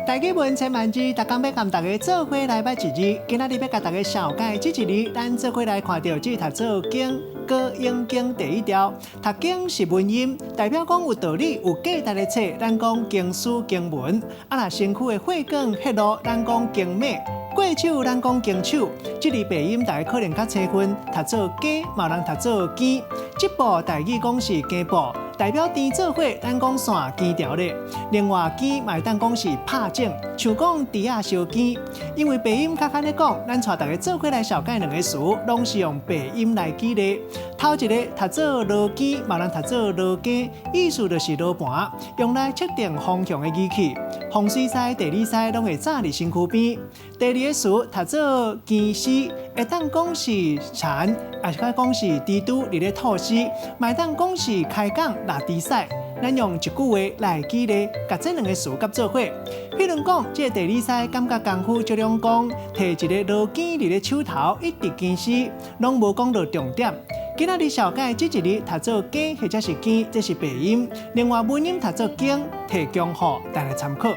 台語文千萬字，逐工欲共大家做伙來捌一字。今仔日欲共大家紹介這一字，咱做伙來看著這讀做經，高英經第一條。讀經是文音，代表講有道理、有價值的冊，咱講經書經文。啊，若身軀的血管、血路，咱講經脈。過手咱講經手。這字白音大家可能較青分，讀做經，嘛有人讀做經。這部台語講是經部。代表甜做伙，咱講線經條咧。另外，經嘛會當講是拍種，像講豬仔相經。因為白音較簡咧講，咱帶大家做伙來紹介兩个詞，攏是用白音來記咧。頭一个讀做羅經，嘛有人讀做羅經，意思就是羅盤，用來測定方向的儀器。風水師、地理師攏會紮佇身軀邊。第二个詞讀做經絲，會當講是蠶，抑是講是蜘蛛佇咧吐絲，嘛會當講是開講抐豬屎。咱用一句話來舉例，共這兩个詞佮做伙。譬如講，這个地理師感覺功夫這兩講，提一个羅經佇咧手頭，一直經絲，攏無講著重點。今仔日紹介這一字讀做經或者是經，這是白音；另外文音讀做經，提供予大家參考。